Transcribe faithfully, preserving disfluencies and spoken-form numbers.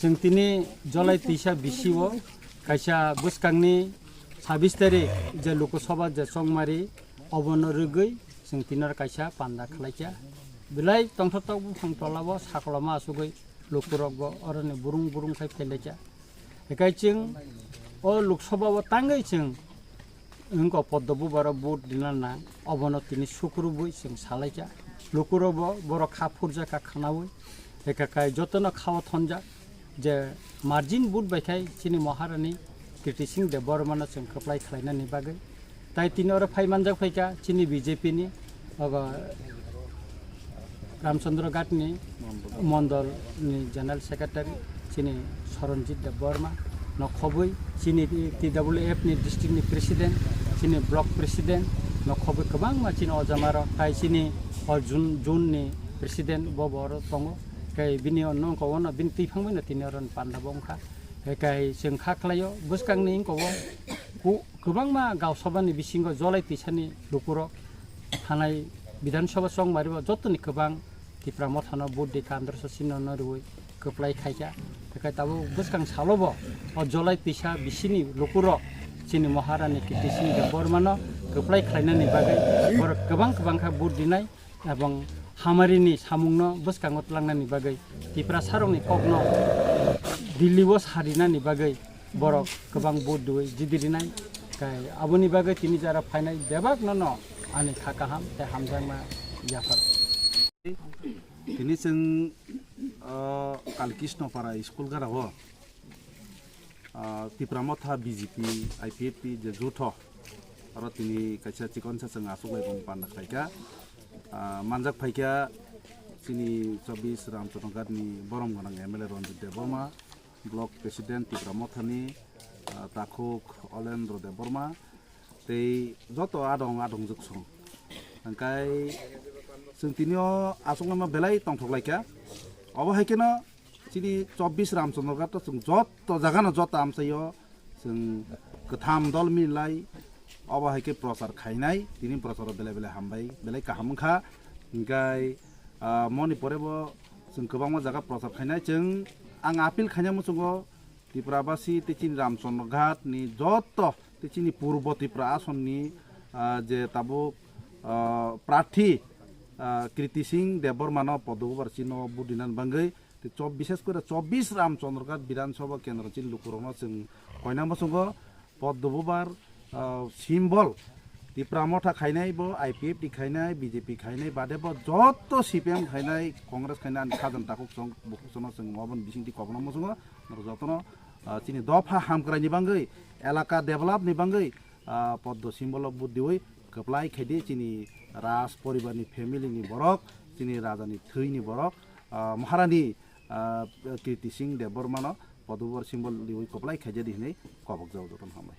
Chwng tini Jolai twisa bisio kaisa bwskangni sabis tarik je Lok Sabha je chongmari obono rwgwi chwng tini oro kaisa panda khlaikha. Belai tongthok tok buphang tolao sakoloma asugwi lukurokbo oroni burung burung khai phailaikha. Ekai chwng o Lok Sabha o tangwi chwng wngkha poddo bubaro vote rina nang, obono tini sukrubwi chwng salaikha. Lukurokbo borok kha phurjakha khwnawi, ekakai jotono khao thonjak je margin vote bai khai chini Maharani Kirti Singh Debbarmano chwng kwplai khlainani bagwi. Tai tini oro phai manjak phaikha chini B J P ni, ogo Ramchandra Ghat ni mondol ni General Secretary chini Saranjit Debbarma, nokhobwi chini T W F ni district ni president, chini block president, nokhobwi kwbangma chini ojamaro, tai chini o June, June ni president bo bo oro tongo. Kai bini ono ko ono bini twiphangwi no tini oro panda bo wngkha. Kai chwng kha khlaio bwskangni wngko o ku-, kwbangma gausabani bisingo Jolai twisani lukurok thanai Bidhan Sabha chongmaribo jotoni kwbang Tipra Mothano vote di kandrososino no rwui kwplai khaikha. Tei tabuk bwskang salobo o Jolai twisa bisini lukurok chini Maharani Kirti Singh Debbarmano kwplai khlainani bagwi borok kwbang kwbang kha vote dinai. Ebong hamarini samungno bwskango tlangnani bagwi Tiprasarokni kokno Delhi-o sarinani bagwi borok kwbang vote dui jidirinai. Kai aboni bagwi tini jara phainai bebakno no ani kha kaham tei hamjakma yaphar. Tini chwng, o, Kalkishnopara school gara-o, o, Tipra Motha B J P, I P F T je jutho, oro tini kaisa chikonsa chwng achuklai bong panda khlaikha. Ah, manjak phaikha chini chobbish Ramchandra Ghat ni borom gwnang M L A Ranjit Debbarma, Block President Tipra Mothani, ah, Takhuk Olendra Debbarma, tei joto adong adong jwksong. Hingkai chwng tini o achukma belai tongthok laikha. Obo hai kheno chini chobbish Ramchandra Ghat o chwng joto jaga no joto amchaio chwng kwtham dol milai obo hai khe prochar khainai, tini prochar o belai belai hambai, belai kaham wngkha. Hingkai, ah, moni pore bo chwng kwbangma jaga prochar khainai. Chwng ang appeal khaina muchungo Tripura basi tei chini Ramchandra Ghat ni joto tei chini Purbo Tripura asonni, ah, je tabuk, ah, prarthi, ah, Kriti Singh Debbarma no Padma Vibhasan chini o vote dinani bagwi tei chob-, bishes kore chobbish Ramchandra Ghat Bidhan Sabha kendro chini lukurokno chwng koina muchungo Padma Vibhasan, ah, symbol Tipra Motha khainai bo, I P F T khainai, B J P khainai bade bo joto C P M khainai, Congress khainai ani khajan takhuk song bukhuk sono chwng obo ni bisingtwi kobokna muchungo norok jotono, ah, chini dopha hamkrai ni bagwi, elaka develop ni bagwi, ah, Padma symbol o vote diwi kwplai khaidi chini Raj poribar ni family ni borok, chini raja ni thwi ni borok, ah, Maharani, ah, Kriti Singh Debbarma no Padma Vibhasan symbol diwi kwplai khaijadi hinwi kobokjago jotono hambai.